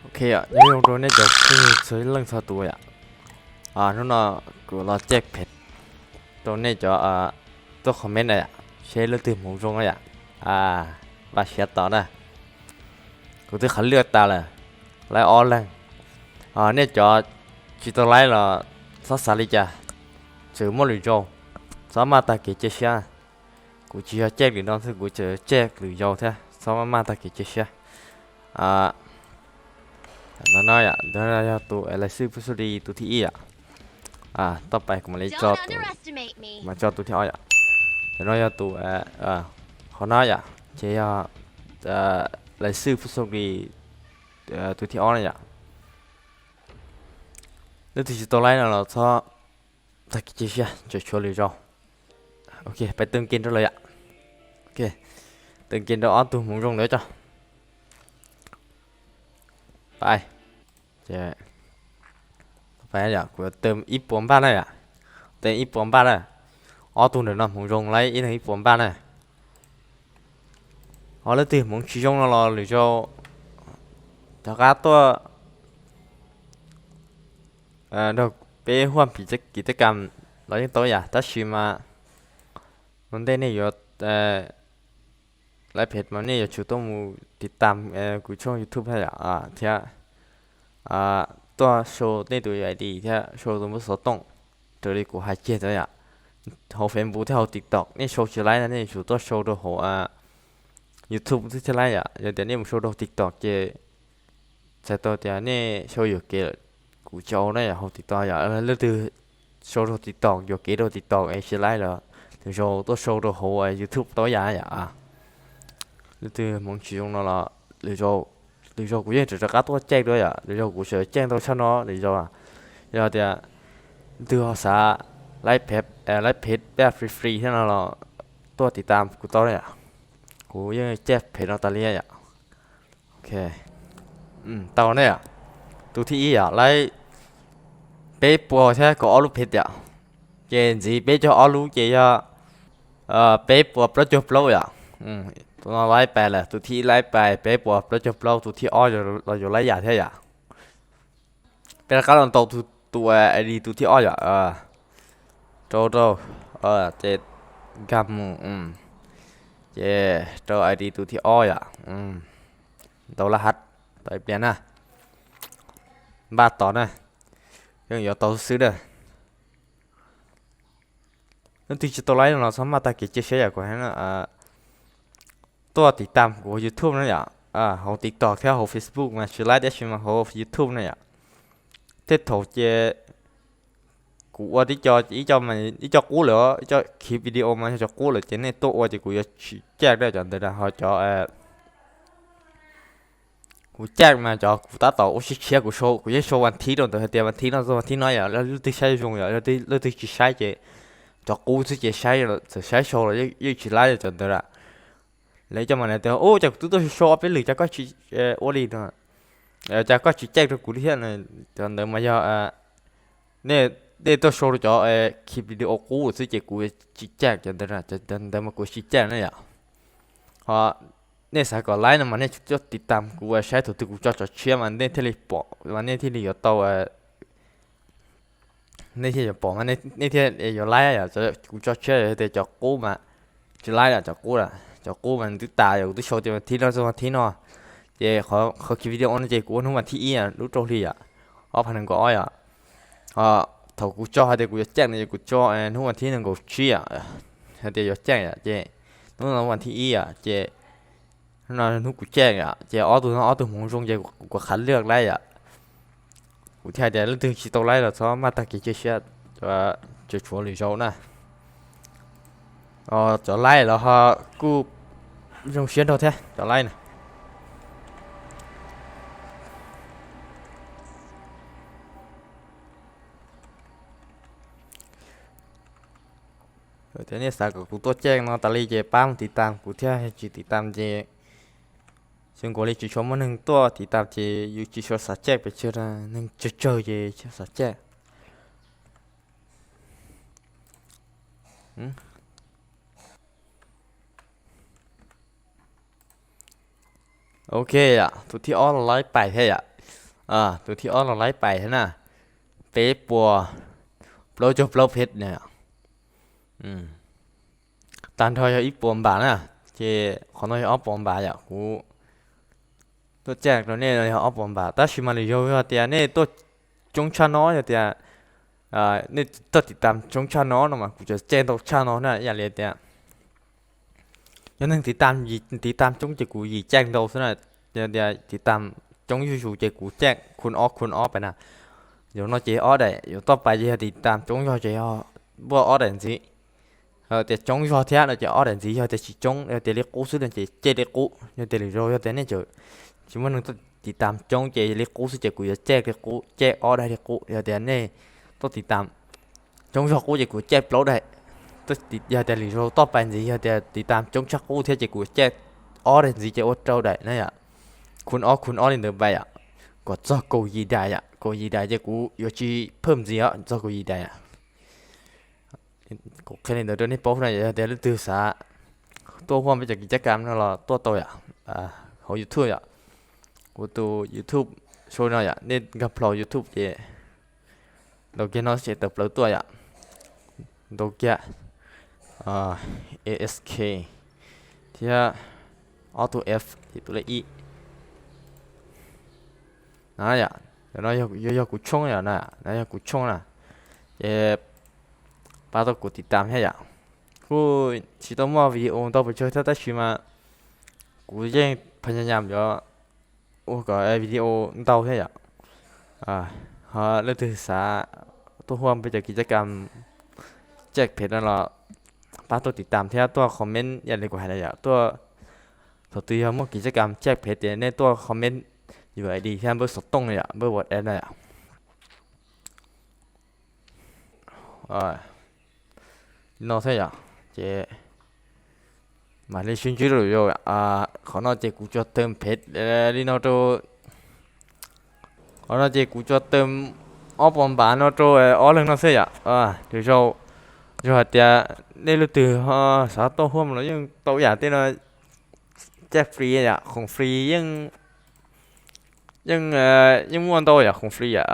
Ok, nyob zoo rau nej cov phooj ywg txhua leej txhua tus yom. Hnub no kuv los caj phem rau nej cov tuaj comment na yom, seb leej twg hmoov zoo na yom. Vam siab tod na. Kuv twb qhov lwj tas lawm, laib ob leeg. Nej cov tsis tau laib los txhob xav li cas, tseem muaj lwm zaus, txhob maj tag kev cia siab. Kuv tsis yog caj lwm no xwb, kuv tseem caj lwm zaus thiab, txhob maj tag kev cia siab. Ntawm no yom, ntawm no yog tus lais xwb phooj xub li tus thib ib yom. Toj pais kuv mam li tso tus, mam tso tus thib ob yom. Ntawm no yog tus, qhov no yom, ces yog lais xwb phooj xub li tus thib ob na yom. Leej twg tsis tau laib no los txhob tag kev cia siab, tseem tshuav lwm zaus. Ok, pais tw nkees rau lawm yom. Ok, tw nkees rau ob tug hmoov zoo lawm tso. Pais, pais yom, kuv tw ib puas npaj na yom. Tw ib puas npaj na. Ob tug ntawm no hmoov zoo laib ib leeg ib puas npaj na. Ho leej twg hmoov tsis zoo no los lwm zaus rov qab tuaj nrog peb huaj pim kiv tej kam los yeej tau yom, tab sis mas ua ntej nej yuav laib phem mas nej yuav tsum tuaj mus tiv tam kuv tshooj YouTube thiab yom, thiab tuaj sau nej tus ID thiab sau tus npawb xov tooj raws li kuv hais kiag ntawd yom. Hauv Facebook thiab hauv TikTok nej sau tsis laib no nej yuav tsum tuaj sau rau hauv YouTube thiab laib yom. Yog tias nej mus sau rau TikTok ces txhais tau tias nej sau yuam kev lawm, kuv tsis au na yom. Hauv TikTok yom, leej twg sau rau TikTok yuam kev rau TikTok es tsis laib los lwm zaus tuaj sau rau hauv YouTube tau yam yom. Leej twg hmoov tsis zoo no los lwm zaus kuv yeej rov rov qab tuaj caj dua yom, lwm zaus kuv tseem caj tau tshaj no lwm zaus. Yog tias leej twg ho xav laib phem, laib phem peb free free thiab no los tuaj tiv tam kuv tau yom. Kuv yeej caj phem no tas li yom. Ok, tau ne yom. Tus thib ib yom, laib peb puas thiab kaum ob lub phem yom. Ces ntxiv peb caug ob lub ces yog peb puas plaub caug plaub yom. Tus no laib pais lawm, tus thib ib laib pais peb puas plaub caug plaub, tus thib ob los yuav laib yam thiab yom. Peb rov qab los ntaus tus ID tus thib ob yom. Rau rau, ces nkag mus, ces rau ID tus thib ob yom. Ntaus laj hav tau ib pliag na. Npaj tos na, yeej yuav tau xwb na. Leej twg tsis tau laib no los txhob maj tag kev cia siab yom, kuv hais no. Tuaj tiv tam kuv YouTube na yom, hauv TikTok thiab hauv Facebook mas tsis laib tab sis mas hauv YouTube na yom. Tej thaum ces kuv ua tib co, ib co qub lawm, ib co khiv video mas yog cov qub lawm ces nej tuaj ua ces kuv yuav tsis caj cov ntawd ho cov kuv caj mas cov kuv tab tom ua siab tshiab kuv sau, kuv yeej sau vas thib rau ntawd hais tias vas thib no txog vas thib no yom, leej twg saib zoo yom, leej twg tsis saib ces cov qub xwb ces saib, txawm saib sau los yeej tsis laib cov ntawd lawm. Lawv coj mas lawv tias ub cas kuv twb tuaj sau ob peb lwm cas koj tsis ua li no, cas koj tsis caj rau kuv li thiab. Cov ntawd mas yog nej tuaj sau rau cov khiv video qub xwb ces kuv tsis caj cov ntawd, cov ntawd mas kuv tsis caj na yom. Ho nej xav kom laib no mas nej tuaj tiv tam kuv saib thaum twg kuv tso tshiab mas nej thiaj li pom, mas nej thiaj li yuav tau, nej thiaj yuav pom mas nej thiaj yuav laib yom. Kuv tso tshiab yog tias cov qub mas tsis laib yom, cov qub, cov qub mas twb tas yom, kuv twb sau tias vas thib no txog vas thib no, ces qhov khiv video no ces kuv ua hnub vas thib ib lub rau hli yom, ob phav nees nkaum ob yom. Thaum kuv tso hais tias kuv yuav caj no ces kuv tso hnub vas thib nees nkaum tsib yom, hais tias yuav caj yom, ces hnub no vas thib ib yom, ces hnub no hnub kuv caj yom, ces ob tug no ob tug hmoov zoo ces kuv qhav liaj laib yom. Kuv thiaj hais tias leej twg tsis tau laib los txhob maj tag kev cia siab, tseem tshuav lwm zaus na. Cov laib los ho kuj zoo siab nrog thiab cov laib na. Tias nej xav kom kuv tuaj caj no tas li ces pab mus tiv tam kuv thiab, tsis tiv tam ces xyov nkaus li tsis tshua muaj neeg tuaj tiv tam ces yus tsis tshua xav caj pes tsawg, neeg tsawg tsawg ces tsis xav caj. Ok yom, tus thib ob los laib pais thiab yom. Tus thib ob los laib pais thiab na, peb puas plaub caug plaub phev na. Tag nrho yog ib puas npam na, ces qhov no yog ob puas npam yom. Kuv tuaj caij rau nej no yog ob puas npam, tab sis mas lwm zaus yog tias nej tuaj coob tshaj no, yog tias nej tuaj tiv tam coob tshaj no no mas kuv tsuas caij ntau tshaj no na. Ib yam li tias yog neeg tiv tam, tiv tam coob ces kuv yim caij ntau xwb na. Yog tias tiv tam coob zuj zus ces kuv caij khun ob khun ob pais na. Zaum no ces ob daim, zaum toj pais ces yog tiv tam coob zog ces yog npuaj ob daim ntxiv. Tias coob zog thiab no ces ob daim ntxiv, yog tias tsis coob, yog tias li qub xwb no ces caij li qub. Yog tias lwm zaus yog tias nej tseem tsis muaj neeg tuaj tiv tam coob ces li qub xwb ces kuv yuav caij li qub, caij ob daim li qub. Yog tias nej tuaj tiv tam coob zog qub ces kuv caij plaub daim. Yog tias lwm zaus toj pais ntxiv yog tias tiv tam coob tshaj qub thiab ces kuv caij ob daim ntxiv ces ua rau daim na yom. Khun ob khun ob li ntawd pais yom, kom txog kaum yim daim yom. Kaum yim daim ces kuv yuav tsis phawj ntxiv os, txog kaum yim daim yom. Kuv qhia li ntawd rau nej paub na, yog tias leej twg xav tuaj huaj peb cov kis cab kam no los tuaj tau yom, hauv YouTube yom. Kuv tus YouTube sau no yom, nej nkag plhaus YouTube ces ntaus kiag no ces tawm plaws tuaj yom. Ntaus kiag ASK thiab ob tug F ces tus lej ib na yom. No yog kuv tshooj yom, no yog kuv tshooj na. Ces pab tuaj kuv tiv tam thiab yom. Kuj tsis tau muaj video ntau pes tsawg thiab tab sis mas kuv yeej pha nya nyam yuav ua kom video ntau thiab yom. Ho leej twg xav tuaj huaj peb cov kis cab kam caij phev no los pab tuaj tiv tam thiab tuaj comment ib yam li kuv hais na yom. Tuaj, thaum twg yog muaj kis cab kam caij phev ces nej tuaj comment yus ID thiab npawb xov tooj na yom, npawb WhatsApp na yom. No thiab yom, ces mam li sib ntsib lawm yom. Qhov no ces kuv tsuas tawm phev li no rau, qhov no ces kuv tsuas tawm ob puas npav no rau ob leeg no xwb yom. Lwm zaus yog hais tias nej leej twg ho xav tuaj huaj los yeej tau ib yam tej no, caij free yom, khoom free yeej, yeej, yeej muaj ntau yom, khoom free yom.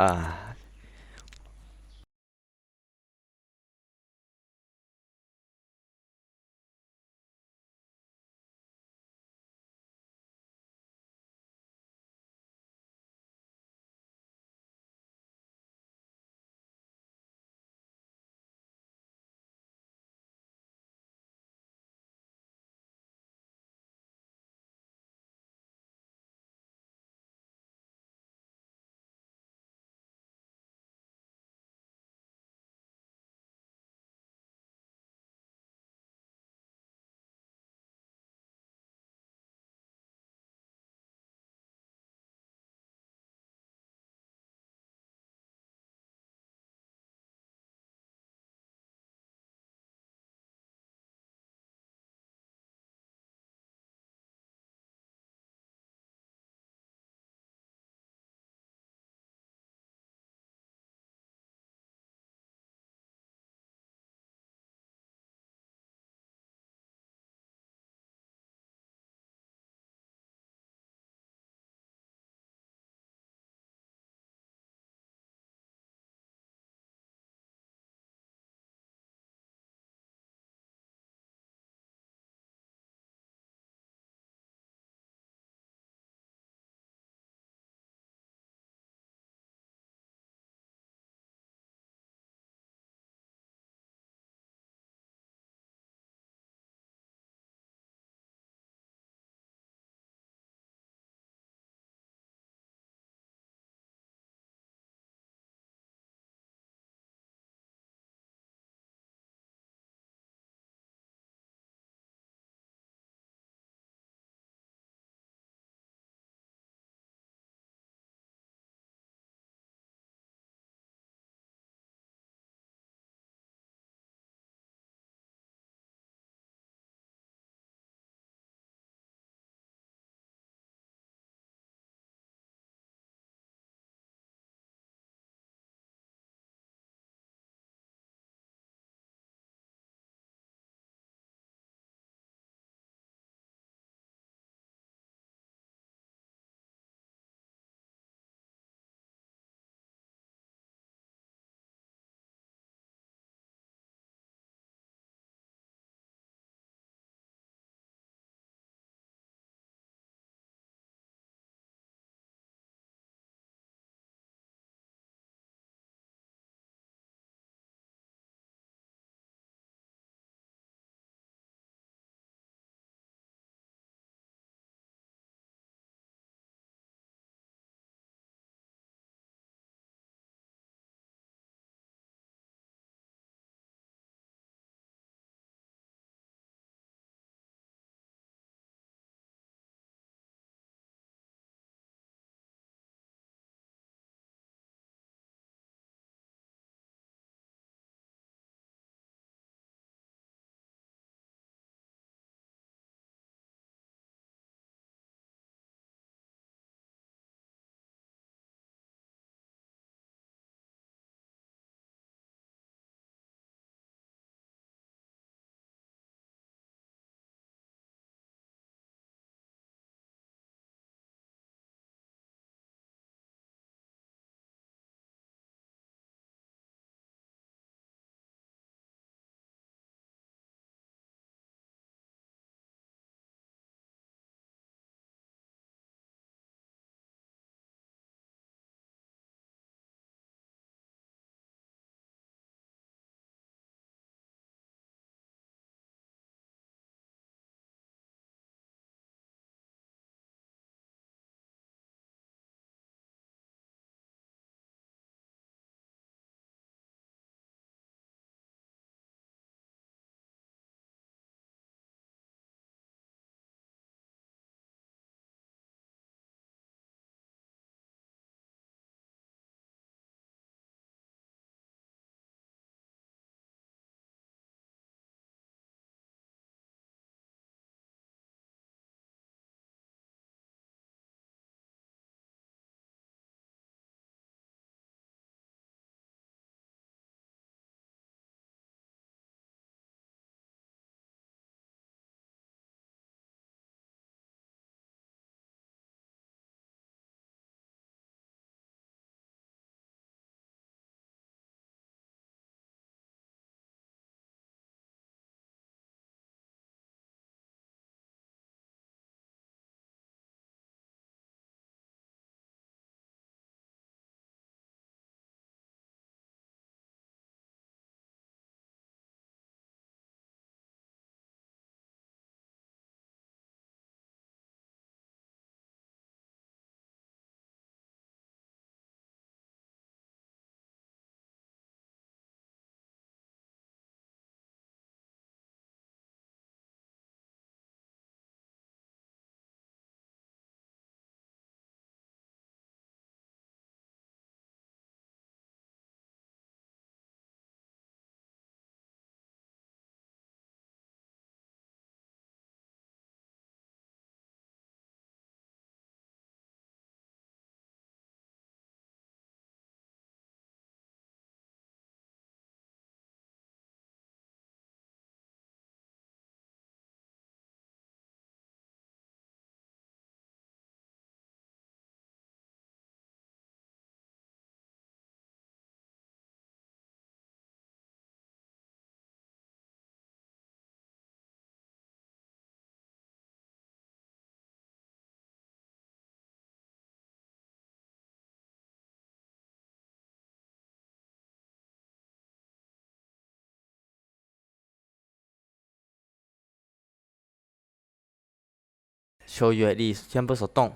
sau U I D thiab npawb xov tooj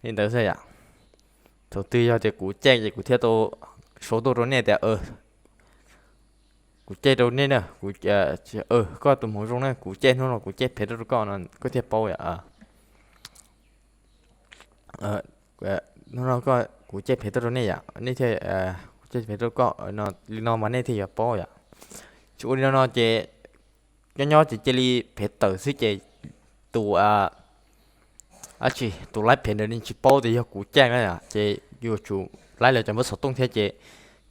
li ntawd xwb yom. Thaum twg yog tias kuv caij ces kuv thiaj tau sau tuaj rau nej tias kuv caij rau nej na, kuv, koj tus hmoov zoo na, kuv caij hnub no kuv caij phem tuaj rau koj no koj thiaj paub yom. Hnub no koj kuv caij phem tuaj rau nej yom, nej thiaj, kuv caij phem rau koj no, li no mas nej thiaj yuav paub yom. Tsis ua li no no ces nyob nyob ces cia li phem tawm xwb ces tus, dab tsi, tus laib phem ntawd nws tsis paub tias yog kuv caij na yom, ces yuav tsum laib lawv cov npawb xov tooj thiab ces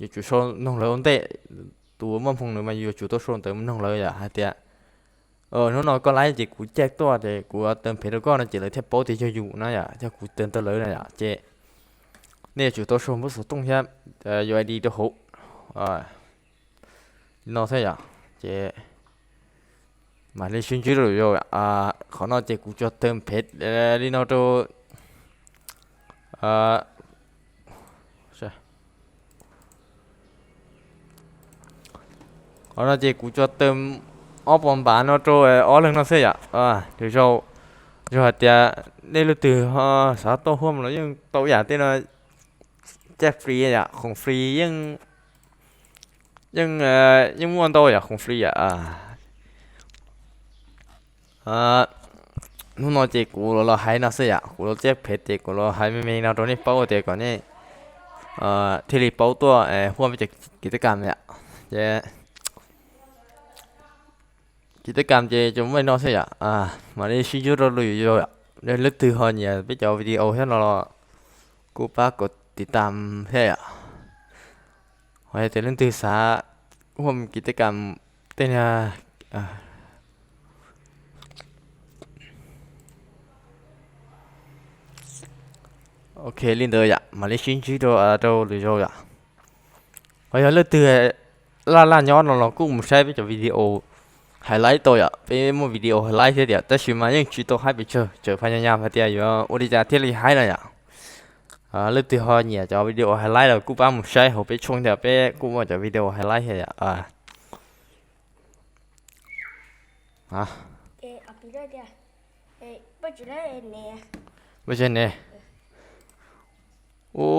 yuav tsum sau noog lawv ua ntej. Tus muaj hmoo ntawd mas yuav tsum tau sau ntawv mus noog lawv yom, hais tias hnub no koj laib ces kuv caij tuaj ces kuv taw phem rau koj no ces lawv thiaj paub tias yog yus na yom, yog kuv taw rau lawv na yom. Ces nej yuav tsum tau sau npawb xov tooj thiab U I D rau hauv li no thiab yom. Ces mam li sib ntsib rau lwm zaus. Qhov no ces kuv tsuas taw phem li no rau, qhov no ces kuv tsuas taw ob pos npav no rau ob leeg no xwb yom. Lwm zaus yog hais tias nej leej twg ho xav tuaj huaj los yeej tau ib yam tej no, caij free yom, khoom free yeej, yeej muaj ntau yom, khoom free yom. Hnub no ces kuv los los hais no xwb yom, kuv los caij phem ces kuv los hais me me no rau nej paub tias kom nej thiaj li paub tuaj huaj peb cov kiv teb kam yom. Ces kiv teb kam ces tsuas muaj li no xwb yom. Mam li sib ntsib rau lwm zaus yom. Leej twg ho nyiam peb cov video thiab no los kuj pab kov tiv tam thiab yom. Ho yog tias leej twg xav huaj kiv teb kam tej niag, ok, li ntawd yom, mam li sib ntsib rau, rau lwm zaus yom. Ho yog leej twg laj laj nyob no los kuj mus saib peb cov video highlight tau yom, peb muaj video highlight thiab tiam tab sis mas yeej tsis tau haib pes tsawg, tseem phas nyas nyas hais tias yuav ua li cas thiaj li haib no yom. Leej twg ho nyiam cov video highlight los kuj pab mus saib hauv peb tshooj thiab, peb kuj muaj cov video highlight thiab yom. Ua ne, ua